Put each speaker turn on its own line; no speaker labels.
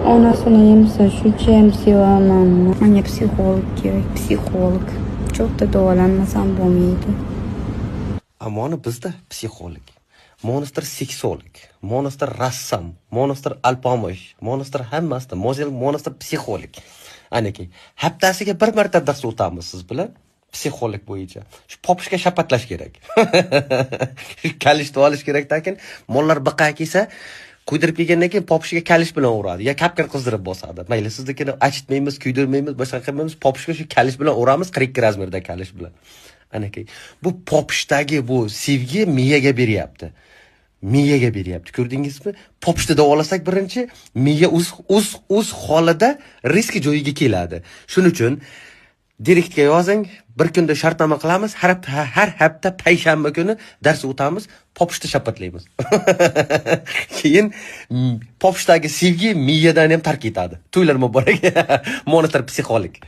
Onasini yemsa, shunchayam sevamanmi? Manga psixolog kerak, psixolog. Cho'pda davolanmasam bo'lmaydi.
Amoni bizda psixolog, monster seksolog, monster rassom, monster alpomish, monster hammasida, monster psixolog. Anaki, haftasiga bir marta dars o'tamiz siz bilan psixolog bo'yicha. Shu popishga shapatlash kerak. Kalishni olish kerak lekin mollar biqa kelsa, kuydirib kelgandan keyin popishiga kalish bilan uradi yo kapkir qizdirib bosadi. Mayli, siznikini achitmaymiz, kuydirmaymiz, boshqa qilmaymiz, popishga shu kalish bilan uramiz, 42 razmerda kalish bilan. Anaki, bu popishdagi bu sevgi miyaga beryapti. Miyaga beryapti. Ko'rdingizmi? Popishni davolasak birinchi, miya o'z holida riski joyiga keladi. Shuning uchun direktga yozing, bir kunda shartnoma qilamiz, har hafta payshanba kuni dars o'tamiz, popishni shapatlaymiz. Keyin popishdagi sevgi miyadan ham tark etadi. To'ylar muborak. Monitor psixolog.